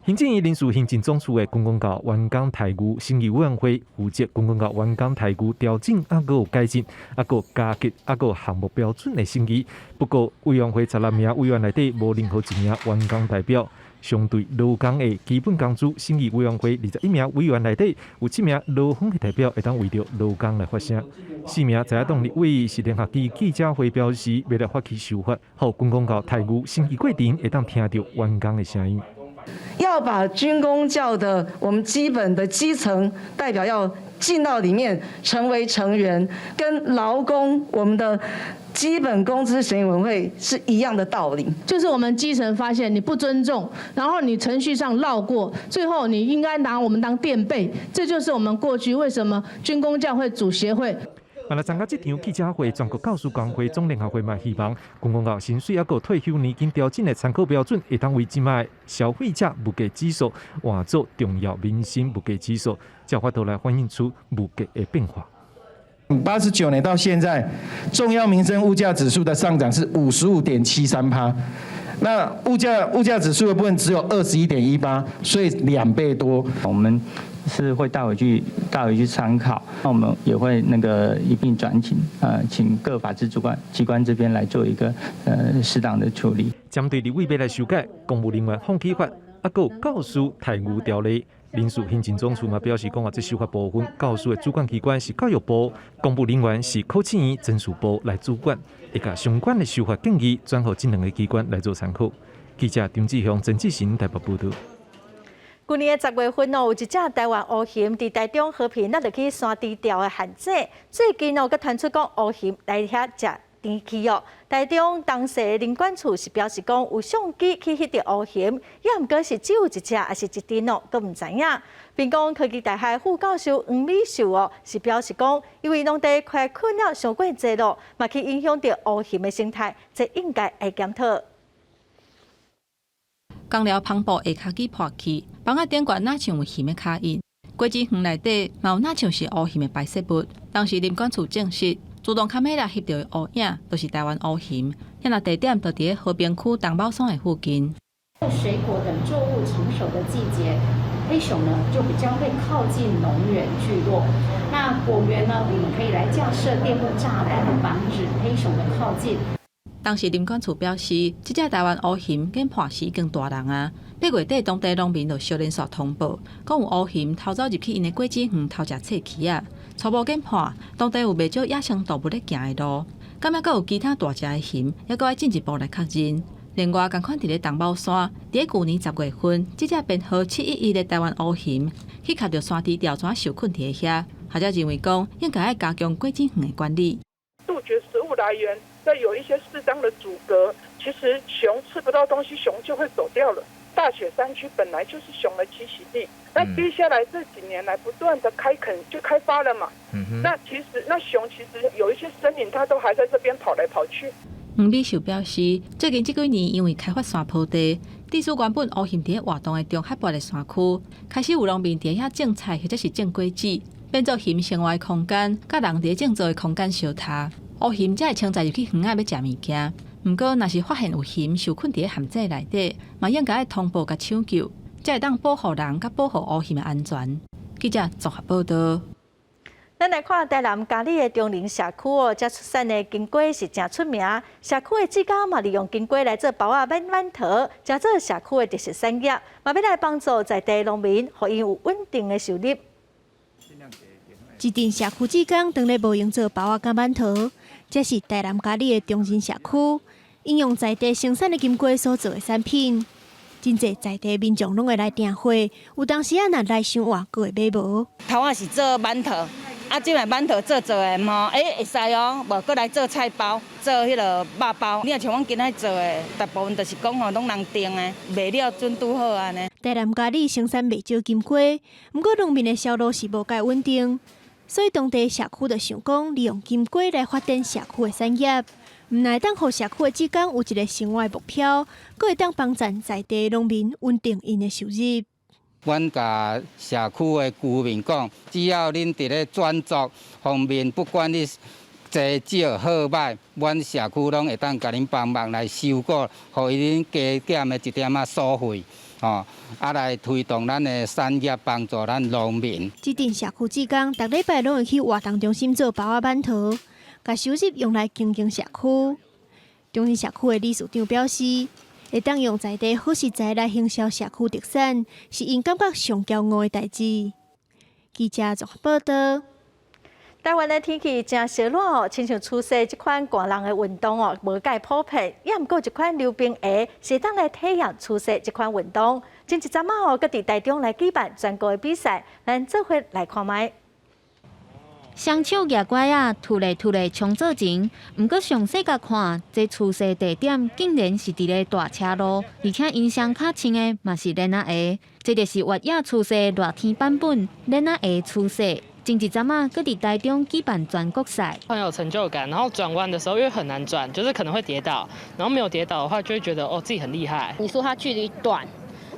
行政院人事行政總處的軍公教員工待遇審議委員會負責軍公教員工待遇調整，抑閣有改進，抑閣加給，抑閣有項目標準的審議。不過，委員會16名委員內底無任何一名員工代表。相對勞工的基本工資審議委員會21名委員內底有七名勞方的代表會當為著勞工來發聲。四名在野黨立委是聯合記記者會表示，欲來發起修法，予軍公教待遇審議過程會當聽著員工的聲音。要把軍公教的我們基本的基層代表要進到裡面成為成員，跟勞工我們的基本工資審議委員會是一樣的道理。就是我們基層發現你不尊重，然後你程序上繞過，最後你應該拿我們當墊背，這就是我們過去為什麼軍公教會組協會。嘛來參加這場記者會，全國教師工會總聯合會嘛希望軍公教薪水抑閣退休年金調整的參考標準，會當為這擺消費者物價指數換做重要民生物價指數，才有法度來反映出物價的變化。 89年到現在，重要民生物價指數的上漲是55.73趴，那物價指數的部分只有21.18，所以2倍多。我們是會帶回去參考，那我們也會那個一併轉請，請各法制主管機關這邊來做一個適當的處理。針對立委欲來修改公務人員放棄法，抑閣有教師待遇條例，人事行政總處嘛表示講啊，這修法部分教師的主管機關是教育部，公務人員是考試院人事部來主管，會共相關的修法建議轉予這兩个機關來做參考。記者張志雄、陳志成台北報導。舊年的10月份哦，有一隻台灣烏熊佇台中和平納入去山豬條的限制。最近哦，閣傳出講烏熊來遐食甜柿哦。台中東勢林管處是表示講有相機去翕著烏熊，抑毋過是只有一隻，抑是一陣哦，閣毋知影。屏東科技大學副教授黃美秀哦，是表示講，因為農地開墾了傷過濟咯，嘛去影響著烏熊的生態，這應該愛檢討。工寮帆布下跤去破去，房仔頂懸若像有熊的跤印，果子園內底嘛有若像是烏熊的排泄物。當時林管處證實，自動卡美拉翕著的烏影，就是台灣烏熊。遐若地點就佇和平區東寶山的附近。水果等作物成熟的季節，黑熊呢就比較會靠近農園聚落。那果園呢，我們可以來架設電路柵欄，防止黑熊的靠近。當時林管處表示，這隻台灣烏熊研判時已經大人啊。8月底，當地農民就相連紲通報，講有烏熊偷走入去𪜶的果子園偷食脆柿仔。初步研判，當地有袂少野生動物咧行的路，敢猶閣有其他大隻的熊，猶閣愛進一步來確認。另外，仝款佇咧東寶山，佇咧舊年10月份，這隻編號711的台灣烏熊去卡著山豬吊怎受困佇咧遐，學者認為講應該愛加強果子園的管理，杜絕食物來源。再有一些適當的阻隔，其實熊吃不到東西，熊就會走掉了。大雪山區本來就是熊的棲息地，那接下來這幾年來不斷的開墾就開發了嘛。那其實那熊其實有一些森林，它都還在這邊跑來跑去。黃美秀表示，最近這幾年因為開發山坡地，致使原本烏熊佇咧活動的中海拔的山區，開始有農民佇遐種菜或者是種果子，變做熊生活的空間，佮人佇咧種作的空間相疊。烏熊才會衝入去園仔欲食物件。毋過，若是發現有熊受困佇咧陷阱內底，嘛應該愛通報佮搶救，才會當保護人佮保護烏熊的安全。記者綜合報道。咱來看台南佳里的中寧社區哦，遮出產的金瓜是誠出名。社區的志工嘛，利用金瓜來做包仔、饅頭，成做社區的特色產業，嘛欲來幫助在地農民，予𪜶有穩定的收入。這陣社區志工當咧無閒做包仔佮饅頭，這是台南佳里的中仁社區，𪜶用在地生產的金瓜所做的產品，真濟在地民眾攏會來訂貨，有當時仔若來傷晚，閣會買無。頭仔是做饅頭。啊，這擺饅頭做做的吼，欸，會使哦，無閣來做菜包，做彼个肉包。你若像阮今仔做的，大部分就是講吼，攏人訂的，賣了準拄好按呢。台南佳里生產袂少金瓜，毋過農民的銷路是無蓋穩定，所以當地社區就想講，利用金瓜來發展社區的產業，毋但會當予社區的志工有一個生活的目標，閣會當幫助在地農民穩定𪜶的收入。阮共社區的居民講，只要恁佇咧轉作方面，不管你濟少好䆀，阮社區攏會當共恁幫忙來收購，予𪜶加減的一點仔所費，吼，啊來推動咱的產業，幫助咱農民。這陣社區志工，逐禮拜攏會去活動中心做包仔饅頭，共收入用來經營社區。中仁社區的理事長表示，會當用在地好食材來行銷社區特產，是𪜶感覺上驕傲的代誌。記者綜合報道。台灣的天氣誠燒熱哦，親像初雪這款寒人的運動哦，無蓋普遍。也毋過這款溜冰鞋是會當來體驗初雪這款運動。前一陣仔哦，閣佇台中來舉辦全國的比賽，咱做伙來看覓。雙手舉拐仔，突咧突咧衝做前。毋過詳細共看，這初雪地點竟然是佇咧大車路，而且𪜶雙跤穿的嘛是鏈仔鞋。這就是越野初雪熱天版本鏈仔鞋初雪。前一陣仔，閣佇台中舉辦全國賽，很有成就感。然後轉彎的時候，因為很難轉，就是可能會跌倒。然後沒有跌倒的話，就會覺得哦自己很厲害。你說它距離短，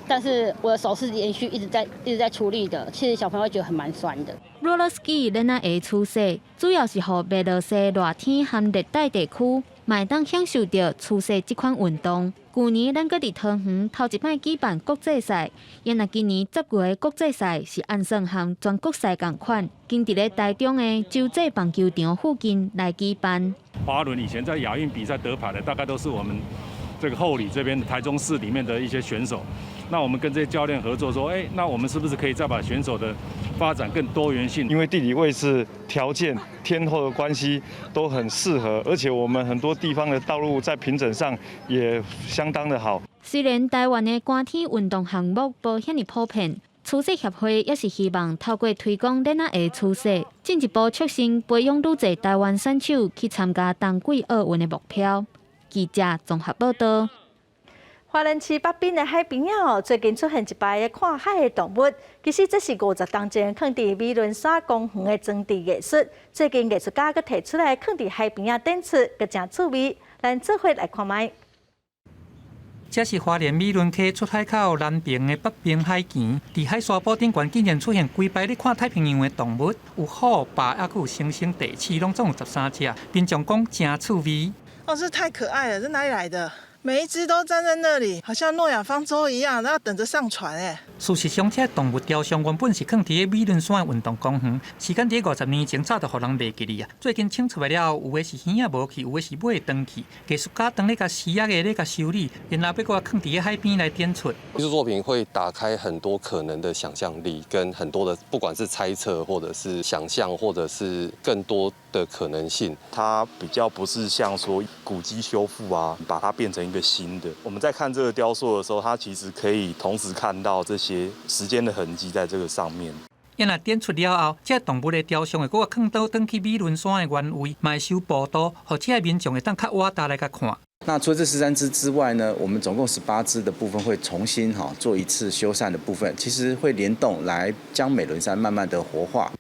但是我的手是連續一直在一直在出力的，其實小朋友會覺得很蠻酸的。 Roller ski 鏈仔鞋初雪，主要是予袂落雪熱天和熱帶地區，嘛會當享受著初雪這款運動。舊年咱閣佇桃園頭一擺舉辦國際賽，也若今年10月國際賽是按算和全國賽仝款，緊佇咧台中的洲際棒球場附近來舉辦。滑輪以前在亞運比賽得牌的，大概都是我們這個后里這邊台中市裡面的一些選手。那我們跟這些教練合作，說，哎，那我們是不是可以再把選手的發展更多元性？因為地理位置條件、天候的關係都很適合，而且我們很多地方的道路在平整上也相當的好。雖然台灣的寒天運動項目無遐爾普遍，初雪協會也是希望透過推廣鏈仔鞋初雪，進一步促成培養愈濟台灣選手去參加冬季奧運的目標。記者綜合報道。花蓮市北濱的海邊仔哦，最近出現一排的看海的動物。其實這是50冬前囥佇美崙山公園的裝置藝術。最近藝術家閣提出來囥佇海邊仔展出，閣誠趣味。咱做伙來看覓。這是花蓮美崙溪出海口南爿的北爿海墘，佇海沙埔頂懸竟然出現幾排咧看太平洋的動物，有虎、豹，猶閣有猩猩、地鼠，攏總有13隻。民眾講誠趣味。哦，這太可愛了，這哪裡來的？每一隻都站在那裡，好像諾亞方舟一樣，然後等着上船。哎，事實上，這動物雕像原本是囥佇美崙山運動公園，時間佇50年前早就予人袂記哩啊。最近清出來了後，有的是耳仔無去，有的是尾斷去。藝術家當咧共絲仔的咧共修理，然後欲閣囥佇海邊來展出。藝術作品會打開很多可能的想象力，跟很多的不管是猜測，或者是想象，或者是更多的可能性。它比較不是像說古蹟修復啊，把它變成一個新的。我們在看這個雕塑的時候，它其實可以同時看到這些時間的痕跡在這個上面。啊若展出了後，這動物的雕像會閣囥倒轉去美崙山的原位，嘛會修步道，予這个民眾會當較活動來共看。那除了這13隻之外呢，我們總共18隻的部分會重新哈做一次修繕的部分，其實會聯動來將美崙山慢慢的活化。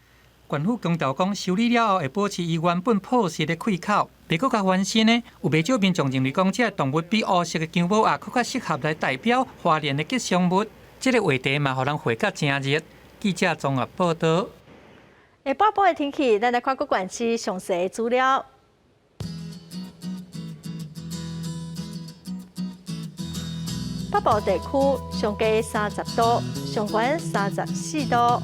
縣府強調講，修理了後會保持伊原本樸實的開口，袂閣共翻新呢。有袂少民眾認為講，這个動物比烏色的姜母鴨閣較適合來代表花蓮的吉祥物。這个話題嘛，予人話甲誠熱。記者綜合報道。下半晡的天氣，咱來看各縣市詳細的資料。北部地區上低30度，上懸34度。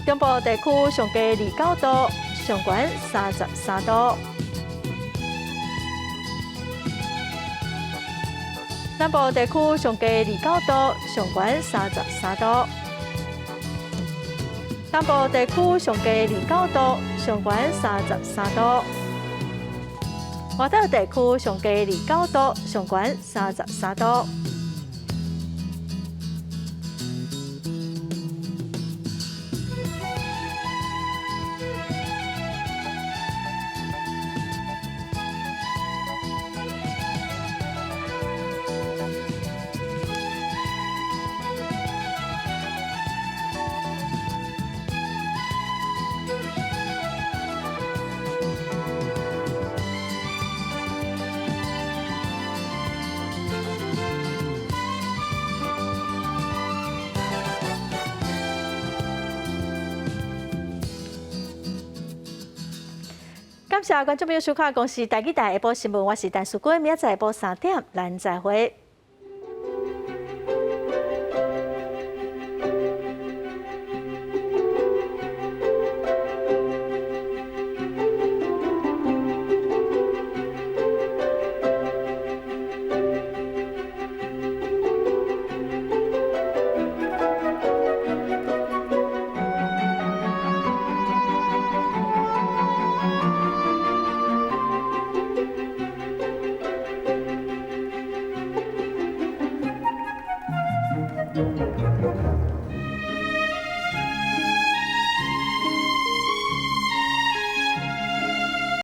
中部地區上低29度，上懸33度。南部地區上低29度，上懸33度。東部地區上低29度，上懸33度。外島地區上低29度，上懸33度。感謝觀眾朋友收看《公視台語台下晡新聞》，我是陳淑君，明仔載下晡3點，咱再會。